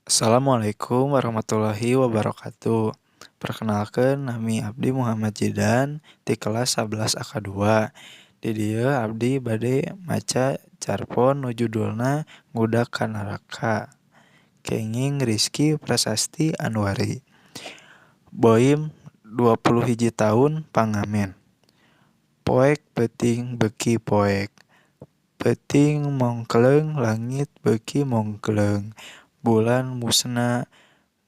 Assalamualaikum warahmatullahi wabarakatuh. Perkenalkeun, nami abdi Muhammad Zidan ti kelas 11 AK2. Di dieu abdi bade maca carpon nu judulna Ngudag ka Naraka, kenging Rizky Prasasti Anwari. Boim 21 taun, pangamen. Poek peuting beuki poek. Peuting mongkleung, langit beuki mongkleung. Bulan musna,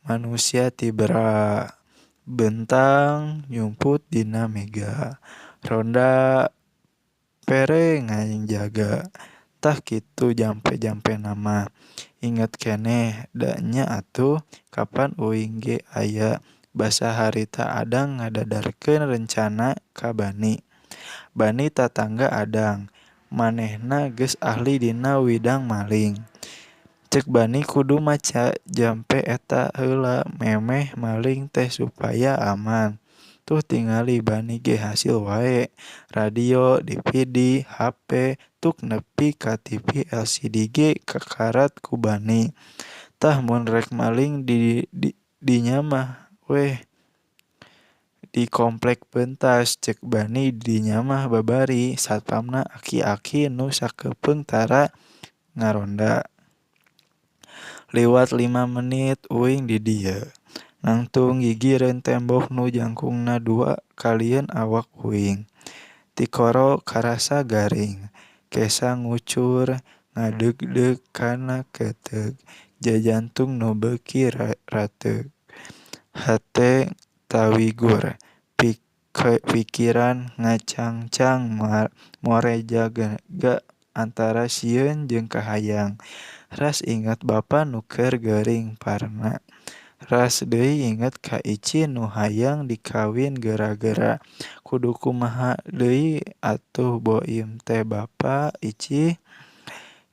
manusia tibra. Bentang nyumput dina mega. Ronda pere ngajaga. Tah kitu jampe-jampena mah. Inget keneh da nya atuh, kapan uing ge aya basa harita Adang ngadadarkeun rencana ka Bani. Bani tatangga Adang, manehna geus ahli dina widang maling. Ceuk Bani kudu maca jampe eta heula memeh maling teh supaya aman. Tuh tingali Bani ge hasil wae, radio, DVD, hape, tuk nepi ka TV LCD ge kakarat ku Bani. Tah mun rek maling di dinya mah weh di komplek pentas, ceuk Bani dinya mah babari satpamna aki-aki nu sakepeung tara ngaronda. Liwat 5 menit uing di dieu. Nangtung gigireun tembok nu jangkungna dua kalieun awak uing. Tikoro karasa garing. Kesa ngucur ngadeugdeug kana keteug. Jajantung nu beuki rateug. Hate tawigur. Pikiran ngacangcang morejaga antara sieun jeung kahayang. Ras inget bapa nu keur gering parna. Ras deui inget ka Icih nu hayang dikawin geura-geura. Kudu kumaha deui atuh Boim teh bapa Icih?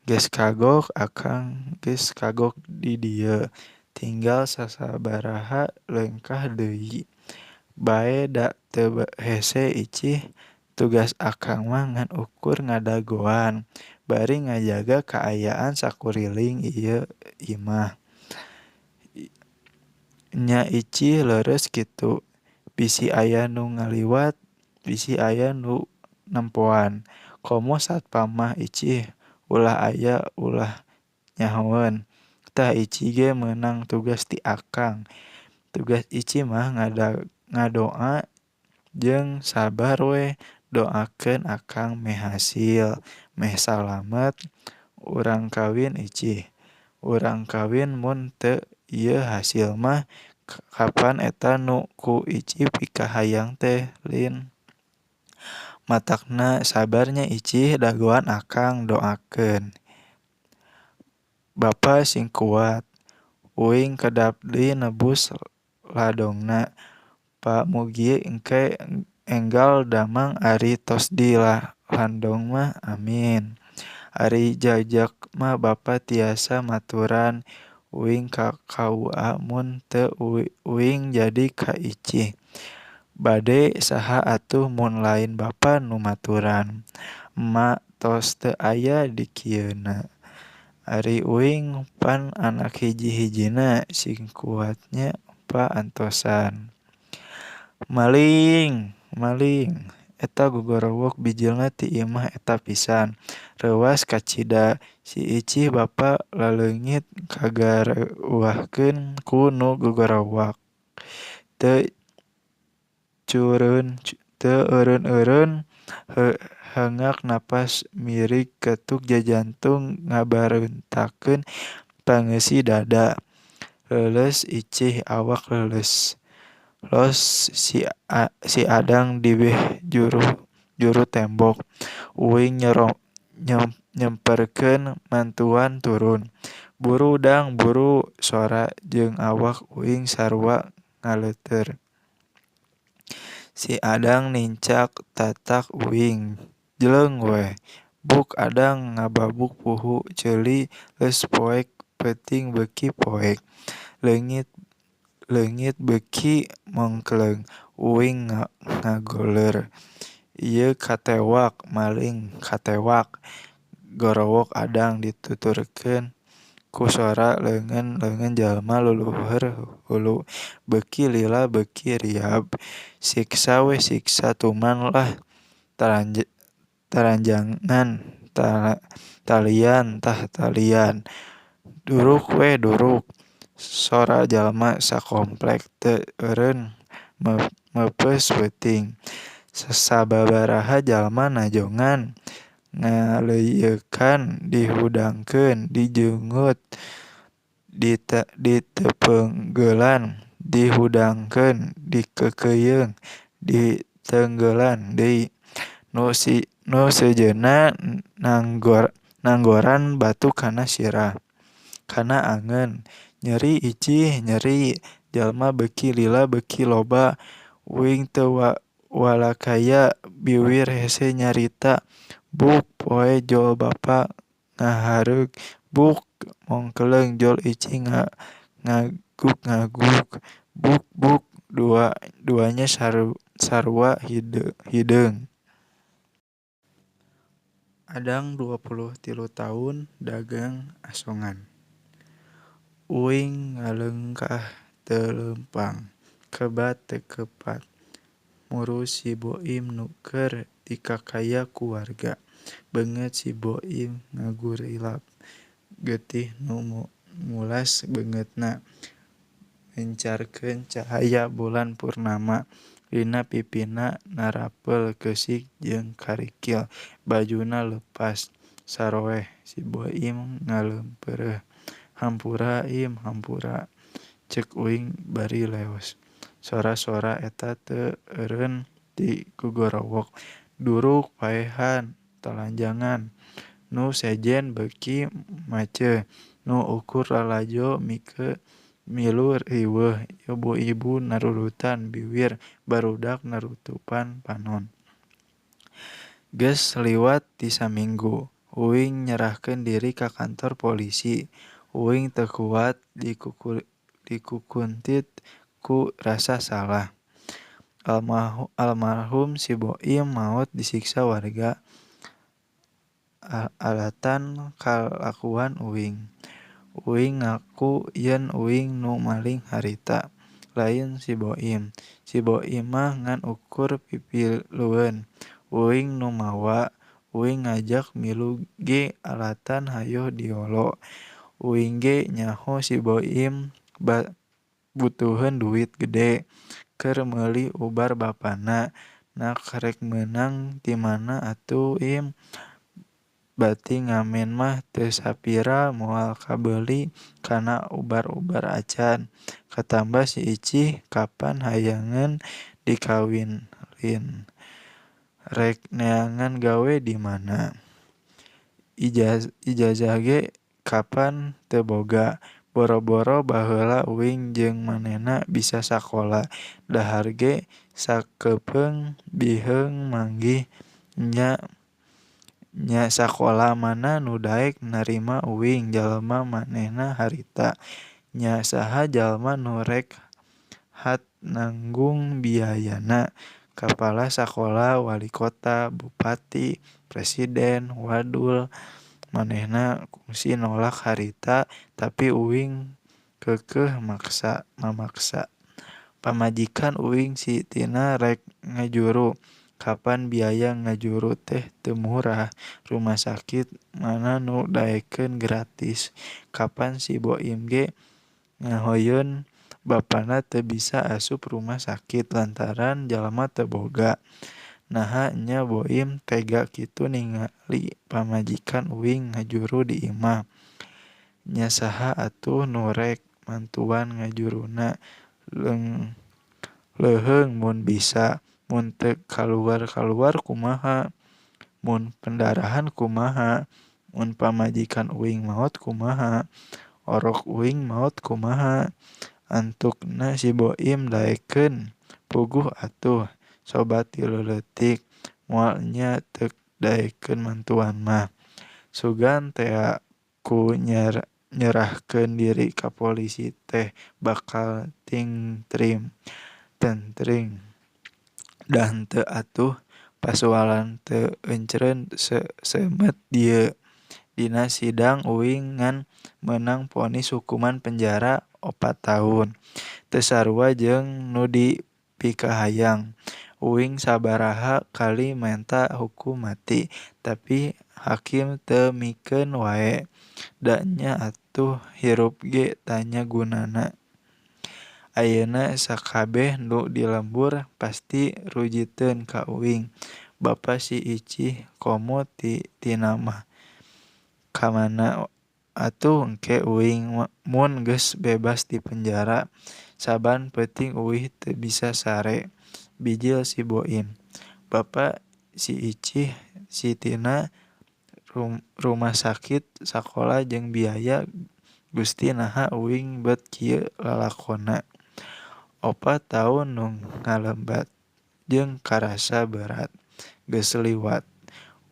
Geus kagok akang geus kagok di dieu. Tinggal sasabaraha leungkah deui. Bae da teu hese Icih, tugas akang mah ngan ukur ngadagoan bari ngajaga kaayaan sakuriling ieu imah. Nya Icih leres kitu, bisi aya nu ngaliwat, bisi aya nu nempoan. Komo satpam mah Icih, ulah aya ulah nyahoeun. Tah Icih ge meunang tugas ti akang. Tugas Icih mah ngadoa jeung sabar we, doakeun akang meh hasil, meh salamet. Urang kawin Icih, urang kawin mun teu ieu hasil mah kapan eta nu ku Icih pikahayang teh Lin. Matakna sabar nya Icih, dagoan akang, doakeun. Bapa sing kuat. Uing kedap deui nebus ladongna. Pa mugi engke enggal damang ari tos di landong mah, amin. Ari jajak mah bapa tiasa maturan uing ka KUA mun teu uing jadi ka Icih. Bade saha atuh mun lain bapa nu maturan. Emak tos teu aya dikieuna. Ari uing pan anak hiji-hijina, sing kuat nya Pa antosan. Maling! Maling! Eta gogorowok bijilna ti imah eta pisan. Reuwas kacida. Si Icih bapa laleungit kagareuwahkeun ku nu gogorowok. Teu eureun-eureun heungak napas mirig ketuk jajantung ngabareuntakeun pangeusi dada. Leuleus Icih awak leuleus. Los si Adang di beh juru tembok. Uing nyemperkeun mantuan turun. Buru Dang, buru, sora jeung awak uing sarua ngaleuteur. Si Adang nincak tatak uing, jleung weh. Buk Adang ngababuk puhu ceuli leus poek peuting beuki poek. Leungit beuki mongkleung. Uing ngagoleur. Ieu katewak, maling katewak, gorowok Adang dituturkeun Ku sora leungeun-leungeun jalma luluhur hulu. Beuki lila beuki riab. Siksa we siksa tuman lah taranjangan talian tah talian. Duruk we duruk. Sora jalma sakomplek teu eureun meupeus peuting. Sababaraha jalma najongan ngaleuyeukan dihudangkeun dijungut diteunggeulan dihudangkeun dikeukeuyeuh diteunggeulan deui. Nu sejenna nanggoran batu kana sirah. Kana angeun. Nyeri Icih nyeri. Jalma beuki lila beuki loba. Uing teu walakaya biwir hese nyarita. Buk poe jol bapa ngahareug. Buk mongkeleung jol Icih ngagug-ngagug. Buk buk dua nya sarua hideung. Adang 23 taun dagang asongan. Uing ngalengkah teu leumpang, kebat teu kepat. Murus si Boim nu keur dikakaya ku warga. Beungeut si Boim ngagurilap. Getih nu mulas beungeutna. Mencarkeun cahaya bulan purnama. Dina pipina narapel keusik jeung karikil. Bajuna leupas. Saroeh. Si Boim ngalempereuh. Hampura Im hampura. Ceuk uing bari leos. Sora-sora eta teu eureun ti gogorowok. Duruk paehan talanjangan. Nu sejen beuki maceuh. Nu ukur lalajo milu riweuh. Ibu-ibu narurutan biwir barudak narutupan panon. Geus liwat ti saminggu, uing nyerahkeun diri ka kantor polisi. Uing teu kuat dikukuntit ku rasa salah. Almarhum si Boim maot disiksa warga alatan kalakuan uing. Uing ngaku yen uing nu maling harita, lain si Boim. Si Boim mah ngan ukur pipilueun. Uing nu mawa, uing ngajak milu ge alatan hayoh diolo. Uing ge nyaho si Boim butuheun duit gede keur meuli ubar bapana. Nak rek meunang ti mana atuh Im? Bati ngamen mah teu sapira moal kabeuli kana ubar-ubar acan. Katamba si Icih kapan hayangeun dikawinin. Rek neangan gawe di mana? Ijazah ge kapan teu boga. Boro-boro baheula uing jeung manehna bisa sakola. Dahar ge sakepeung biheung manggih nya. Nya sakola mana nu daek narima uing jalma manehna harita. Nya saha jalma nu rek hat nanggung biayana. Kapala sakola, walikota, bupati, presiden, wadul. Manehna kungsi nolak harita tapi uing keukeuh mamaksa. Pamajikan uing si Tina rek ngajuru. Kapan biaya ngajuru teh teu murah. Rumah sakit mana nu daekeun gratis. Kapan si Boim ge ngahoyun bapana teu bisa asup rumah sakit lantaran jalma teu boga. Naha nya Boim tega kitu ningali pamajikan uing ngajuru di imah. Nya saha atuh nu rek mantuan ngajuruna leuheung mun bisa. Mun teu kaluar-kaluar kumaha, mun pendarahan kumaha, mun pamajikan uing maot kumaha, orok uing maot kumaha. Antukna si Boim daekeun puguh atuh sobat ti leuleutik moal nya teu daekeun mantuan mah. Sugan tea ku nyerahkeun diri ka polisi teh bakal tingtrim tentring. Da henteu atuh pasualan teu encreun seumeut dieu. Dina sidang uing ngan meunang vonis hukuman penjara 4 taun. Teu sarua jeung nu dipikahayang. Uing sabaraha kali menta hukum mati, tapi hakim teu mikeun wae. Da nya atuh hirup ge tanya gunana. Ayeuna sakabeh nu di lembur pasti rujiteun ka uing. Bapa si Icih komo si Tina mah. Kamana atuh engke uing mun geus bebas ti penjara. Saban peuting uih teu bisa sare. Bijil si Boim. Bapa si Icih si Tina rumah sakit sakola jeung biaya Gusti naha uing bet kieu lalakonna. 4 taun nu ngalembat jeung karasa berat geus liwat.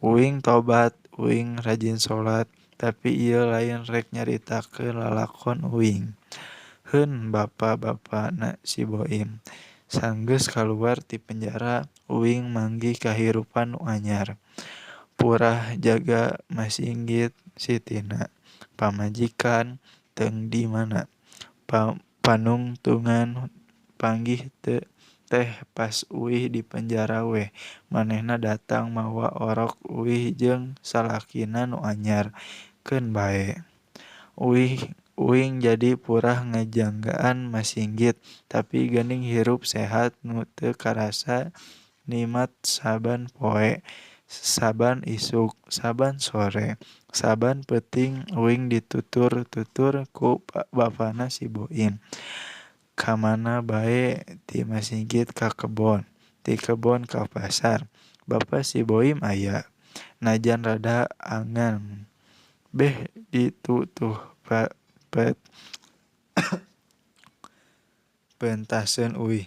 Uing tobat, uing rajin salat, tapi ieu lain rek nyaritakeun lalakon uing. Heun bapa-bapana si Boim. Sanggeus kaluar ti penjara uing manggih kahirupan nu anyar. Purah jaga masigit si Tina. Pamajikan teung di mana. Panungtungan panggih teh pas uih di penjara weh manehna datang mawa orok uih jeung salakina nu anyar. Keun bae. Uing jadi purah ngajanggaan masigit tapi geuning hirup sehat nu teu karasa nikmat saban poe, saban isuk, saban sore, saban peuting uing ditutur-tutur ku bapana si Boim. Kamana bae ti masigit ka kebon, ti kebon ka pasar, bapa si Boim aya. Najan rada angan. Beh ditu tuh pentaseun uih.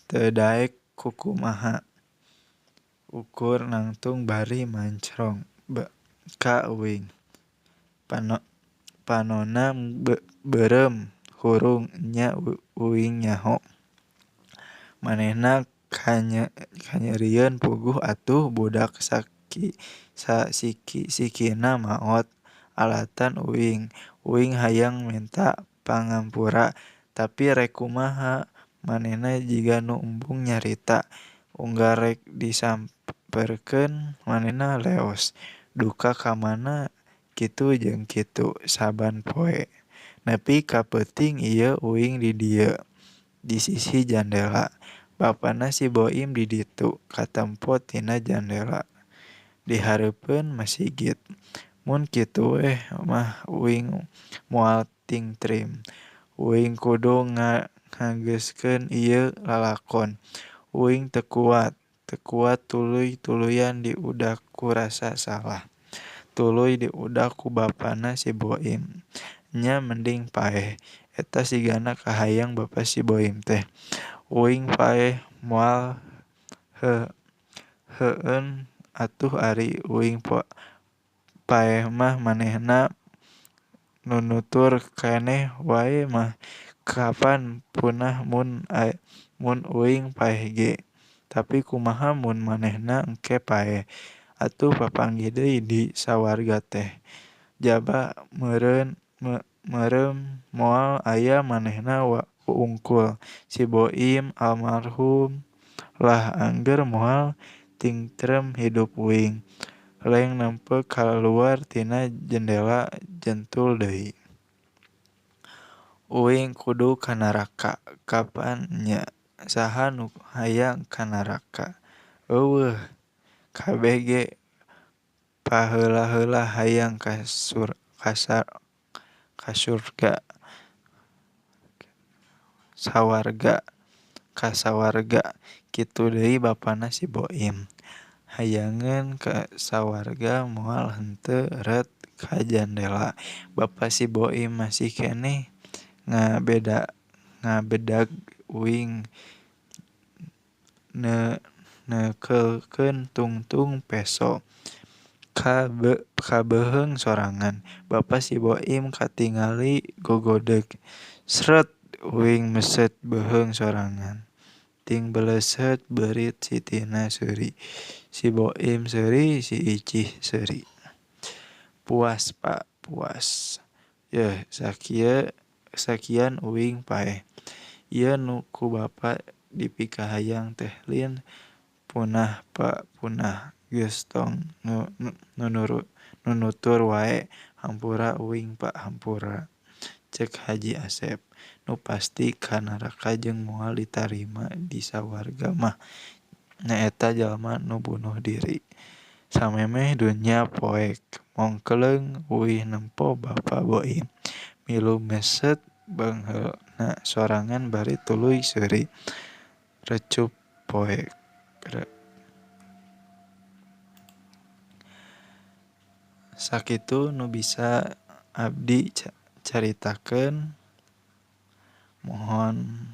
Teu daek kukumaha. Ukur nangtung bari mancrong ka uing. Panonna beureum hurung nya uing nyaho. Manehna kanyerieun puguh atuh budak sasiki-sikina maot alatan uing. Uing hayang menta pangampura tapi rek kumaha manehna jiga nu embung nyarita. Unggal rek disamperkeun manehna leos. Duka kamana kitu jeung kitu saban poe. Nepi ka peuting ieu uing di dieu. Di sisi jandela. Bapana si Boim di ditu katempo tina jandela. Di hareupeun masigit. Mun kitu weh mah uing moal tingtrim. Uing kudu ngageuskeun ieu lalakon. Uing teu kuat, teu kuat tuluy-tuluyan diudak ku rasa salah. Tuluy diudak ku bapana si Boim. Nya mending paeh. Eta sigana kahayang bapa si Boim teh. Uing paeh moal heueun atuh ari uing paeh mah manehna nunutur keneh wae mah kapan punah mun uing paeh ge. Tapi kumaha mun manehna engke paeh. Atuh papanggih deui di sawarga teh. Jaba meureum moal aya manehna wungkul. Si Boim almarhum lah angger moal tingtrem hidup uing. Leng nempe kaluar tina jendela jentul deui. Uing kudu ka naraka. Kapan nya saha nu hayang ka naraka? Euweuh. Kabeh ge paheula-heula hayang ka sawarga. Kitu deui bapana si Boim. Hayangeun ka sawarga moal henteu ret ka jandela. Bapa si Boim masih keneh ngabedag uing neukeulkeun tungtung peso ka beuheung sorangan. Bapa si Boim katingali gogodeg. Sret uing meset beuheung sorangan. Ting beleuseut beurit si Tina seuri. Si Boim seuri, si Icih seuri. Puas Pa puas. Yeuh sakian uing paeh. Ieu nu ku bapa dipikahayang teh lin punah Pa punah. Geus tong nunutur wae hampura uing Pa hampura. Cek Haji Asep. Nu pasti ka neraka jeung moal ditarima di sawarga mah nyaeta jalma nu bunuh diri. Samemeh dunya poek mongkeleung uih nempo Bapa Boim milu meset beungheuna sorangan bari tuluy seuri. Recup poek. Sakitu nu bisa abdi caritakeun. Mohon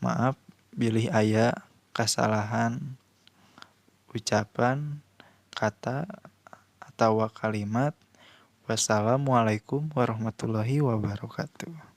maaf bilih aya kasalahan ucapan, kata, atawa kalimat. Wassalamualaikum warahmatullahi wabarakatuh.